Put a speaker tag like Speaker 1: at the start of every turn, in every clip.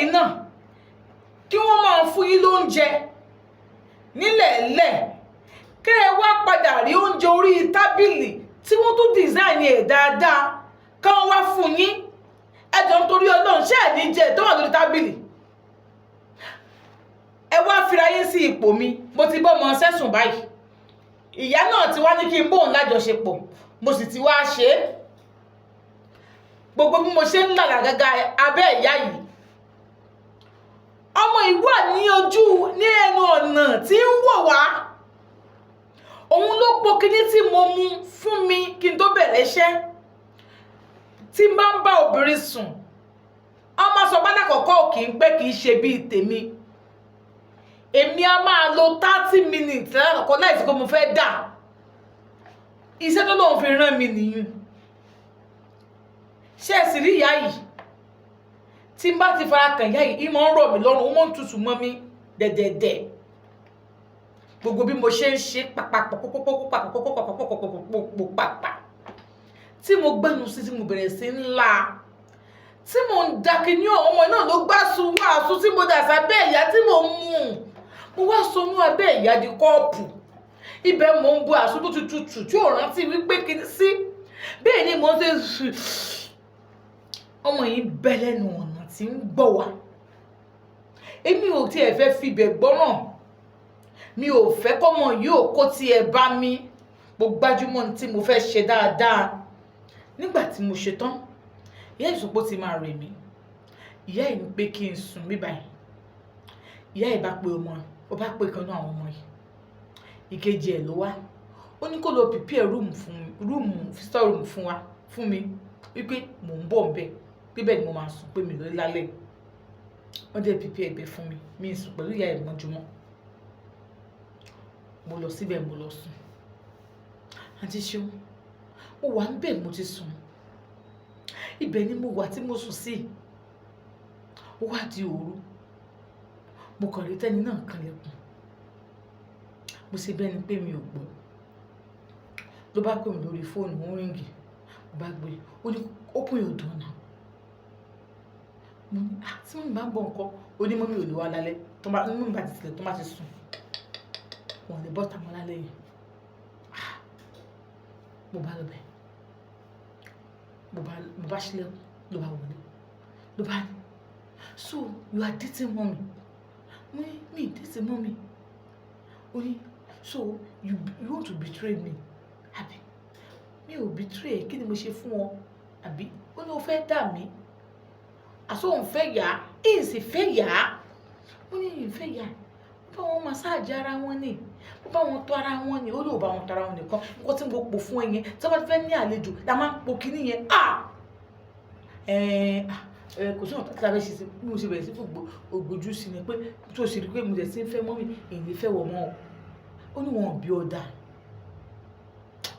Speaker 1: Ẹ̀yin náà, kí wọ́n máa fún yín lóúnjẹ nílẹ̀ẹ́lẹ̀, kẹ́ ẹ wá padà rí oúnjẹ orí tábìlì tí wọ́n tún design ẹ̀ dáadáa kán wá fún yín. Ẹ jọ̀ọ́, nítorí Ọlọ́run, ṣé ẹ̀ ní jẹ tó wà lórí tábìlì? Ẹ wá fira yín sí ipò mi. Mo ti bọ́ ọmọ sẹ́sùn báyìí, ìyá náà ti wá ní kí n bóun lájọṣepọ̀, mo sì ti wá ṣe é. Gbogbo bí mo ṣe ń làlà gágá abẹ́ ìyá yìí, ọmọ yìí wà ní ojú ní ẹnu ọ̀nà tí ń wò wá. Òun ló po kinní tí mo mu fún mi kí n tó bẹ̀rẹ̀ iṣẹ́. Tí n bá ń bá obìnrin sùn, ọmọ sọ bá lákọ̀ọ́kọ́ kì í pẹ́, kì í ṣe bíi tèmi. Èmi a máa lo 30 minutes lákọ̀ọ́kọ́ láìsí pé mo fẹ́ dà. Iṣẹ́ tó lóun fi rán mi nìyẹn. Ṣé ẹ sì rí ìyá yìí, tí n bá ti fara kàn ìyá yìí, ìmọ̀ ń rọ̀ mí lọ́rùn, ó mọ̀ ń tutù mọ́ mi dẹ̀dẹ̀dẹ̀. Gbogbo bí mo ṣe ń ṣe pàpàpàpàpàpàpàpàpàpàpàpàpàpàpàpà tí mo gbẹ́nu sí, tí mo bẹ̀rẹ̀ sí ń la, tí mo ń dakiní, ọmọ náà ló gbá sun wàásù tí mo dà sábẹ́ ìyá tí mo ń mú. Mo wá sọnú abẹ́ ìyá di cup. Ibẹ̀ mo ń bu àsun tó ti tutù tí ò rántí wípé kí sí. Bẹ́ẹ̀ ni mo ń ṣe. Ọmọ yìí bẹ́ lẹ́nu ọ̀nà tí ń gbọ́ wá. Èmi ò tiẹ̀ fẹ́ fibẹ̀ gbọ́ràn, mi ò fẹ́ kọ́mọ yìí ò kó tiẹ̀ bá mi. Mo gbájúmọ́ ní tí mo fẹ́ ṣe dáadáa. Nígbà tí mo ṣe tán, ìyá ìsopọ̀ ti máa rè mí. Ìyá yìí ń pé kí n sùn mí báyìí. Ìyá yìí bá pe ọmọ, ó bá pe kan náà àwọn ọmọ yìí, ìkejì ẹ̀ ló wá. Ó ní kó lọ prepare room fún, room, visitor room fún wa, fún mi, wípé mò ń bọ̀ ńbẹ̀, pé bẹ́ẹ̀ ni mo máa sùn, pé mi lórí lálẹ́. Wọ́n dẹ̀ prepare ibẹ̀ fún mi. Mi ì sùn pẹ̀lú ìyá ẹ̀ mọ́júmọ́. Mo lọ síbẹ̀, mo lọ sùn. Àǹtí Ṣeun, mo wà ń bẹ̀, mo ti sùn. Ibẹ̀ ni mo wà tí mo sùn sí. Ó wá di òru, mo kàn rí tẹ́ni náà kanlẹ̀kùn. Mo ṣe bẹ́ẹ̀ ni pé mi ò gbọ́. Ló bá pè mí lórí fóònù, ó ń ring. Mo bá gbé. Ó ní, "Open your door now." Mo ní, "Ah, tí mummy bá ń bọ̀ ńkọ́?" Ó ní mummy ò lè wá lálẹ́. Tó bá mummy bá ti tilẹ̀, tó bá ti sùn, wọn ò lè bọ́ta mọ́ lálẹ́ yẹn. Ah, mo bá lọ bẹ̀, mo bá ṣílẹ̀kùn, ló bá wọlé, ló bá ní, "So you are dating mummy?" Mo ní, "Mi ì dating mummy." Ó ní, "So you want to betray me, àbí?" Mi ò betray ẹ. Kí ni mo ṣe fún ọ? Àbí? Ó ní o fẹ́ dà mí, àṣọ òun fẹ́ yà á, èyí sì fẹ́ yà á. Ó ní ìfẹ́ yà á. Ó bá wọn massage ara wọn ni, ó bá wọn tọ́ ara wọn ni. Ó lóò bá wọn tọ́ ara wọn nìkan. Nǹkan tí mo pò fún ẹ yẹn, tí wọ́n bá fẹ́ ní àlejò la máa ń po kíní yẹn. Ah, ẹ kò sí ọ̀tá tí a fẹ́ ṣe sí. Bí mo ṣe bẹ̀rẹ̀ sí fún ògbójú sí ni pé tó ṣe rí pé mo dẹ̀ sí ń fẹ́ mummy, èyí fẹ́ wọ̀ mọ́ ọ. Ó ní wọn ò bí ọ dá.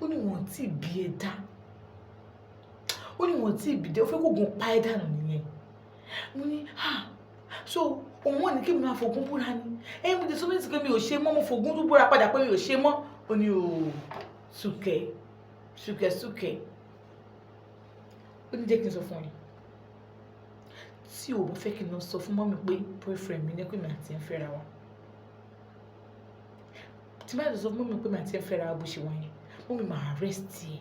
Speaker 1: Ó ní wọn ò tí ì bí ẹ dá. Ó ní wọn ò tí ì bí dé. Ó fẹ́ kó gun pa ẹ́ dànù nìyẹn. Mo ní, "Ah, so òun wọ́n ní kí mi máa fògùn búra ni?" Ẹ mo ti sọ fún mi pé mi ò ṣe mọ́. Mo fògùn tó búra padà pé mi ò ṣe mọ́. Ó ní o súkẹ́ súkẹ́ súkẹ́. Ó ní, "Jẹ́ kí n sọ fún ẹ, tí o bá fẹ́ kí n lọ sọ fún mummy pé boyfriend mi ní, pé mi àti ẹ̀ ń fẹ́ra wa, tí bá sọ fún mummy pé mi àti ẹ̀ ń fẹ́ra wa, bó ṣe wọ̀nyẹn, mummy máa arrest ẹ.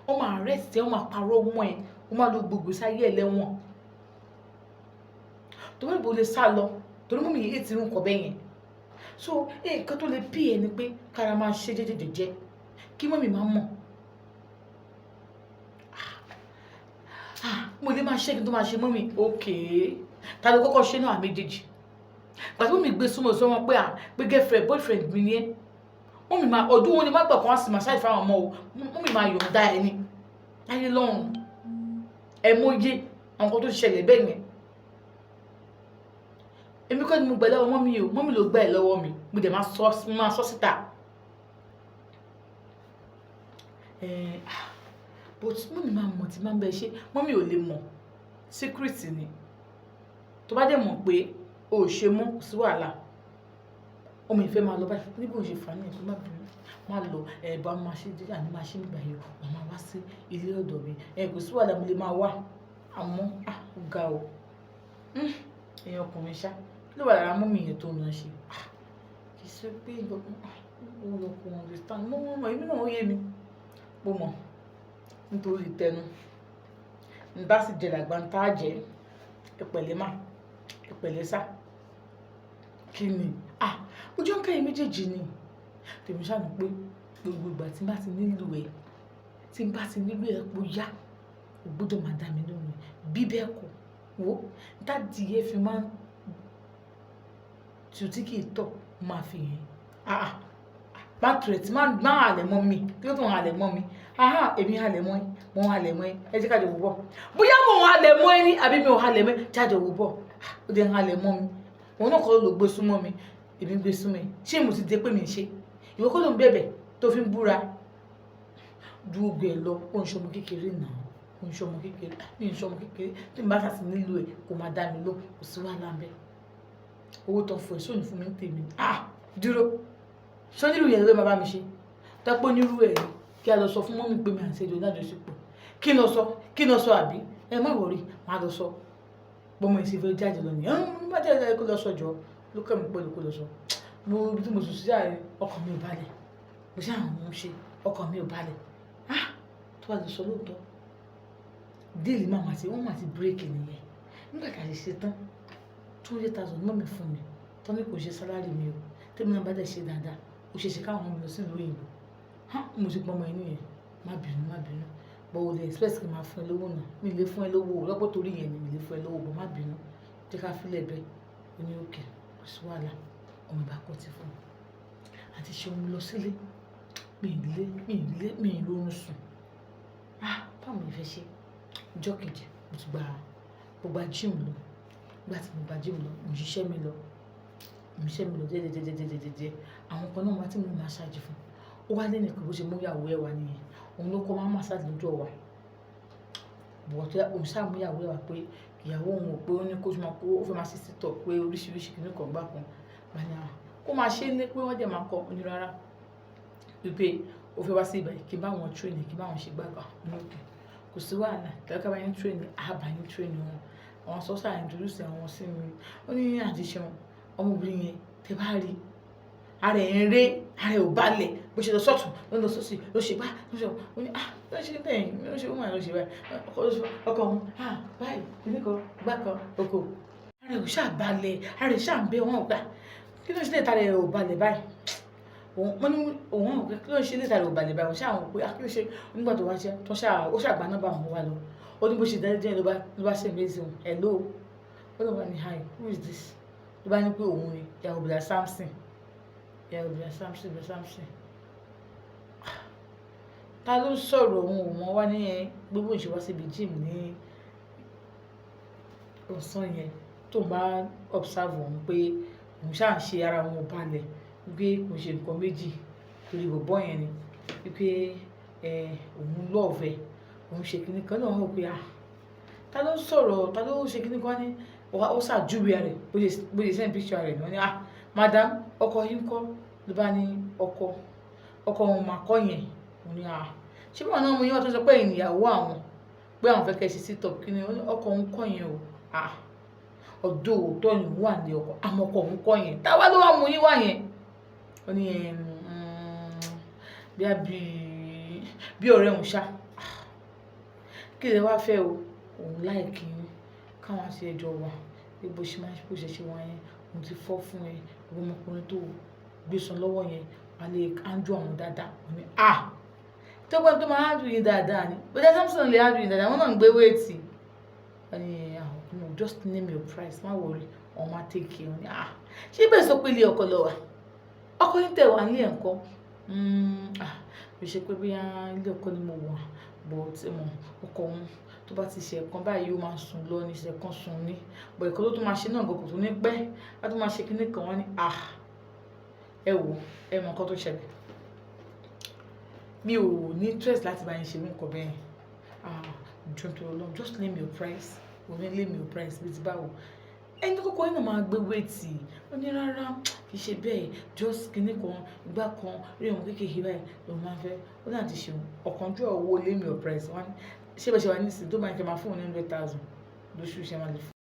Speaker 1: Wọ́n máa arrest ẹ, wọ́n máa parọ́ mọ́ ẹ, wọ́n máa lo gbogbo sáyé ẹ lẹ́wọ̀n. Tó bá ìbò lè sá lọ, torí mummy yìí ti ń kọ bẹ́ẹ̀ yẹn. So nǹkan tó lè bí ẹ ni pé kára máa ṣe jẹ́jẹ́jẹ́jẹ́, kí mummy máa mọ̀." Ah, mo lè máa ṣe kí n tó máa ṣe mummy. Okay, ta ló kọ́kọ́ ṣe náà méjèèjì? Gbàtí mummy gbé súnmọ́ sọ wọn pé, à, pé girlfriend, boyfriend mi ni ẹ́, mummy máa ọdún wọn ni má gbà kó wá sí massage fáwọn ọmọ o. Mummy máa yọ̀ǹda ẹ ní láyé lọ́rùn. Ẹ mọ̀ye àwọn kan tó ṣẹlẹ̀ bẹ́ẹ̀ yẹn. Èmi kọ́ ni mo gbà lọ́wọ́ mummy o, mummy ló gbà ẹ̀ lọ́wọ́ mi. Mo dẹ̀ máa sọ síta. Ẹ̀, but mummy máa mọ̀ tí máa ń bẹ ṣe. Mummy ò lè mọ̀, secret ni. Tó bá dẹ̀ mọ̀ pé o ò ṣe mọ́, kò sí wàhálà. Ọmọ ìfẹ́ máa lọ báyìí ní bó ṣe fà á ní ẹ̀kọ́, má bínú, má lọ. Ẹ̀ bá máa ṣe díẹ̀, àní máa ṣe nígbà yìí, wàá máa wá sí ilé ọ̀dọ̀ mi. Ẹ̀, kò sí wàhálà, mo lè máa wá. Àmọ́, ah, ó ga o. Èèyàn ọkùnrin ṣá, kí ló wà lára mummy yẹn tó ń lọ ṣe? Ah, kì í ṣe pé nǹkan kan, ó lọ kó understand. Mo mọ̀, èmi náà ó yé mi. Mo mọ̀ nítorí tẹnu. N bá sì jẹ dàgbà ń tá jẹ, ẹ pẹ̀lẹ́ mà, ẹ pẹ̀lẹ́ sá. Kí ni? Ah, ojú ń kẹ́yìn méjèèjì ni. Tèmi ṣá ní pé gbogbo ìgbà tí n bá ti nílò ẹ, tí n bá ti nílò ẹ pé ó yá, o gbọdọ̀ máa dá mi lóhùn. Bí bẹ́ẹ̀ kọ́, wò ó, tádìyẹ fi máa ń tu tí kì í tọ̀, máa fi hàn. Ah ah, má threat, má halẹ̀ mọ́ mi. Kí ló tó ń halẹ̀ mọ́ mi? Ah, èmi halẹ̀ mọ́ ẹ, mo ń halẹ̀ mọ́ ẹ. Ẹ jẹ́ ká jọ wò bọ̀. Bóyá mo ń halẹ̀ mọ́ ẹ ní àbí mi ò halẹ̀ mọ́ ẹ, jẹ́ á jọ wò bọ̀. Ó dẹ̀ ń halẹ̀ mọ́ mi. Òun náà kọ́ ló gbé súnmọ́ mi, èmi gbé súnmọ́ ẹ. Ṣé mo ti dé pé mi ń ṣe? Ìwọ kọ́ ló ń bẹ̀bẹ̀ tó fi ń búra. Ju gbogbo ẹ lọ, ó ń ṣe ọmọ kékeré náà, ó ń ṣe ọmọ kékeré. Mi ò ṣe ọmọ kékeré. Tí mo bá ṣà ti nílò ẹ, kó máa dá mi lóhùn, kò sí wàhálà ńbẹ. Owó tó ń fún ẹ, ṣé ò ní fún mi ní tèmi? Ah, dúró. Ṣé onírú yẹn ló máa bá mi ṣe? Tó jẹ́ pé onírú ẹ̀ ni, kí a lọ sọ fún mummy pé mi àti ẹ jọ lájọṣepọ̀. Kí n lọ sọ? Kí n lọ sọ àbí? Ẹ má worry, màá lọ sọ. Bọ́mọ yìí ṣe fẹ́ jáde lọ nìyẹn. Má jáde kó lọ sọ jọ. Ló kàn mí pẹ̀lú kó lọ sọ. Mo ibi tí mo sùn sí jàre, ọkàn mi ò balẹ̀. Mo ṣe àwọn ń ṣe, ọkàn mi ò balẹ̀. Ah, tó bá lọ sọ lóòótọ́. Deal máa ma ti, wọ́n máa ti break nìyẹn. Nígbà tí a ṣe ṣe tán, 200,000 mummy fún mi. Tọ́ ní kò ṣe salary mi o. Tèmi náà bá dẹ̀ ṣe dáadáa, ó ṣe é ṣe káwọn ọmọ mi lọ sí ìlú òyìnbó. Há, mo ti pọn ọmọ yẹn nìyẹn. Má bínú, má bínú. But o lè expect kí n máa fún ẹ lówó náà. Mi ò lè fún ẹ lówó o. Lọ́pọ̀ torí yẹn ni mi lè fún ẹ lówó, but má bínú. Jẹ́ ká fi lẹ̀ bẹ́ẹ̀. Ó ní okay, kò sí wàhálà. Ọmọ ìbá kọ́ ti fún mi. Àti ṣe òun lọ sílé. Mi ì lé, mi ì lé, mi ì rórun sùn. Ah, báwo ni mo fẹ́ ṣe? Ọjọ́ kejì, mo gba gym lọ. Nígbà tí mo gba gym lọ, mo ń ṣiṣẹ́ mi lọ. Mo ń ṣiṣẹ́ mi lọ díẹ̀díẹ̀díẹ̀díẹ̀díẹ̀. Àwọn kan náà wá tí mo massage fún. Ó wá lé nìkan bó ṣe mú ìyàwó ẹ̀ wá nìyẹn. Òun ló kọ́ máa ń massage lọ́jọ́ wa. But òun ṣá mú ìyàwó ẹ̀ wá pé ìyàwó òun ò pé ó ní kó máa kó, ó fẹ́ máa ṣe sit up pé oríṣiríṣi kìnnì kan gbá kan. Màá ní à, kó máa ṣe ní pé wọ́n dẹ̀ máa kọ́. Ó ní rárá. Wípé ó fẹ́ wá sí ibẹ̀ kí n bá wọn train, kí n bá wọn ṣe gbá kan. Mo ní okay. Kò sí wàhálà. Tí ká bá yín train, a bá yín train wọn. Àwọn sọ́sà introduce àwọn sí mi. Ó ní àǹtí Ṣeun, ọmọbìnrin yẹn, tẹ bá rí, ara ẹ̀ ń ré, ara ẹ̀ ò balẹ̀. Bó ṣe lọ sọ́tùn, ló ń lọ sóṣì, ló ṣe bá, ló ṣe, ó ní ah, ló ṣe bẹ́ẹ̀, ló ṣe woman ló ṣe báyìí. Ọkọ òun, ah, báyìí, kíní kan, gbá kan, oko. Ara ẹ̀ ò ṣá balẹ̀, ara ẹ̀ ṣá ń bẹ́ wọ́n gbà. Kí ló ṣe lè tara ẹ̀ ò balẹ̀ báyìí? Òun, wọ́n ní òun wò pé kí ló ṣe lè tara ẹ̀ ò balẹ̀ báyìí? Òun ṣá wò pé ah, kí ló ṣe? Nígbà tó wá ṣe, tó ṣá, ó ṣá gba nọ́mbà òun wá lọ. Ó ní bó ṣe dájú díẹ̀ ló bá send message sí òun. Hello. Ó lọ bá ní hi, who is this? Ló bá ní pé òun ni ìyàwó Bọ̀dá Samson. Ìyàwó Bọ̀dá Samson, Bọ̀dá Samson. Ta ló ń sọ̀rọ̀? Òun ò mọ̀. Wá ní ẹ gbogbo ìṣe wá síbi gym ní ọ̀sán yẹn tó ń bá observe òun pé òun ṣáà ń ṣe ara òun ò balẹ̀, wípé kò ṣe nǹkan méjì torí bọ̀bọ́ yẹn ni, wípé ẹ òun love ẹ̀, òun ṣe kíní kan náà wọ́n pé ah, ta ló ń sọ̀rọ̀, ta ló ń ṣe kíní kan ní ó ṣàjúwe rẹ̀ bó ṣe send picture rẹ̀ ní. Wọ́n ní ah, madam, ọkọ yín kọ́? Ló bá ní ọkọ òun mà kọ́ yẹn. Òun ní ah, ṣé báwọn náà mú yín wá tó sọ pé ìyàwó àwọn pé àwọn fẹ́ kẹ́ ṣe sit up kí ni? Ọkọ òun kọ́ yẹn o. Ah, ọdún òótọ́ ni òun wà ní ọkọ, àmọ́ ọkọ òun kọ́ yẹn. Táwa ló wà mú yín wá yẹn? Ó ní bí ọ̀rẹ́ òun ṣá. Kí lè wá fẹ́ o? Òun like yín káwọn àti ẹjọ́ wà bí bó ṣe máa bó ṣe ṣe wọ́n yẹn. Òun ti fọ́ fún ẹ, gbogbo ọmọkùnrin tó gbé sàn lọ́wọ́ yẹn wà lè handle àwọn dáadáa. Ó ní ah, tó gbọ́n tó máa handle yín dáadáa ni bóyá Samson lè handle yín dáadáa. Wọ́n náà ń gbé weight. Wọ́n ní ah, no, just name your price, má worry, òun máa take care. Wọ́n ní ah, ṣé bẹ́ẹ̀ sọ pé ilé ọkọ lọ wà? Ọkọ yín tẹ̀ wá nílé ẹ̀kọ́? Ah, bí ṣe pé bóyá ilé ọkọ ni mo wà, but mo ọkọ òun tó bá ti ṣe ẹ̀kan báyìí, ó máa sùn lọ ní ṣe kan sùn ní, but ẹ̀kan tó tún máa ṣe náà gan kò tún ní pẹ́ á tún máa ṣe kíní kan. Wọ́n ní ah, ẹ wò, ẹ mọ nǹkan tó ṣẹlẹ̀, mi ò ní interest láti bá yín ṣe irú nǹkan bẹ́ẹ̀. Ah, jọ̀ọ́ torí Ọlọ́run, just name your price. Òun ní name your price bí ti báwo? Ẹni kókó yín náà máa gbé weight. Ó ní rárá, kì í ṣe bẹ́ẹ̀, just kíní kan ìgbà kan rí ọmọ kékeré báyìí lòun máa fẹ́. Ó náà ti ṣeun ọ̀kánjúwà owó name your price. Wọ́n ní ṣé bẹ́ẹ̀ ṣe wà nísìnyí tó máa ń kẹ́ máa fún òun ní 100,000 lóṣù, ṣe máa lè fún.